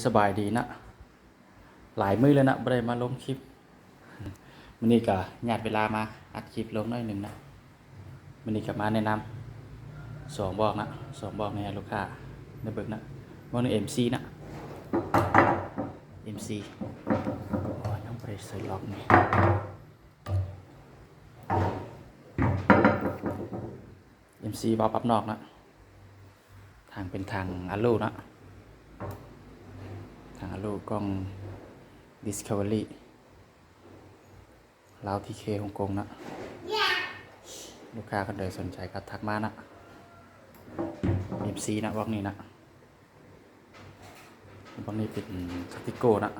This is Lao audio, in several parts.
ສະບາຍດີນະ ຫຼາຍມື້ແລ້ວນະ ບໍ່ໄດ້ມາລົງຄລິບ. ມື້ນີ້ກະຍາດເວລາມາອັດຄລິບລົງໜ້ອຍໜຶ່ງນະ. ມື້ນີ້ກະມາແນະນຳສອງບອກນະ ສອງບອກນີ້ໃຫ້ລູກຄ້າໄດ້ເບິ່ງນະ. ບອກນີ້ເອັມສີ່ນະ ເອັມສີ່ ໂອ້ຍ ຍັງບໍ່ໄດ້ໃສ່ລັອກນີ້. ເອັມສີ່ ວາວປັບນອກນະ. ຖັງເປັນຖັງອາລູນະ ຖັງອາລູ ກ່ອງດິສຄັຟເວີຣີ ລາວທີເຄ ຮົງກົງນະ. ລູກຄ້າຄົນໃດສົນໃຈກໍທັກມານະ. ເອັມສີ່ນະ ບອກນີ້ນະ. ບອກນີ້ເປັນທາກຕິໂກນະ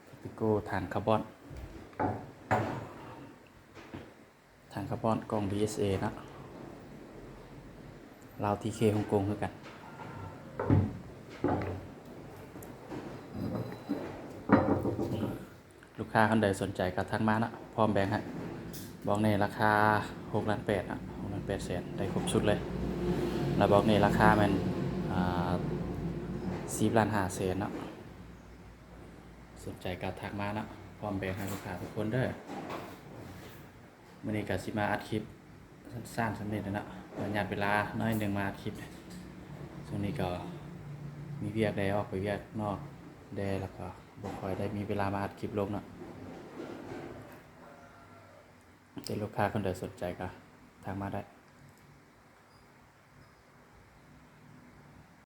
ທາກຕິໂກ ຖັງຄາບອນ ຖັງຄາບອນ ກ່ອງດີເອສເອນະ ລາວທີເຄ ຮົງກົງຄືກັນ. ລູກຄ້າຄົນໃດສົນໃຈກໍທັກມານະ ພ້ອມແບ່ງໃຫ້. ບອກນີ້ລາຄາຫົກລ້ານແປດນະ ຫົກລ້ານແປດແສນ ໄດ້ຄົບຊຸດເລີຍ. ແລ້ວບອກນີ້ລາຄາແມ່ນ ອ່າ ສິບລ້ານຫ້າແສນເນາະ. ສົນໃຈກໍທັກມາເນາະ ພ້ອມແບ່ງໃຫ້ລູກຄ້າທຸກຄົນເດີ້. ມື້ນີ້ກໍຊິມາອັດຄລິບສັ້ນໆ ສ່ຳນີ້ແຫຼະເນາະ ກໍຍາດເວລາໜ້ອຍໜຶ່ງມາອັດຄລິບ. ຊ່ວງນີ້ກໍມີວຽກແດ່ ອອກໄປວຽກນອກແດ່ ແລ້ວກໍບໍ່ຄ່ອຍໄດ້ມີເວລາມາອັດຄລິບລົງເນາະ. ແຕ່ລູກຄ້າຄົນໃດສົນໃຈກໍທັກມາໄດ້.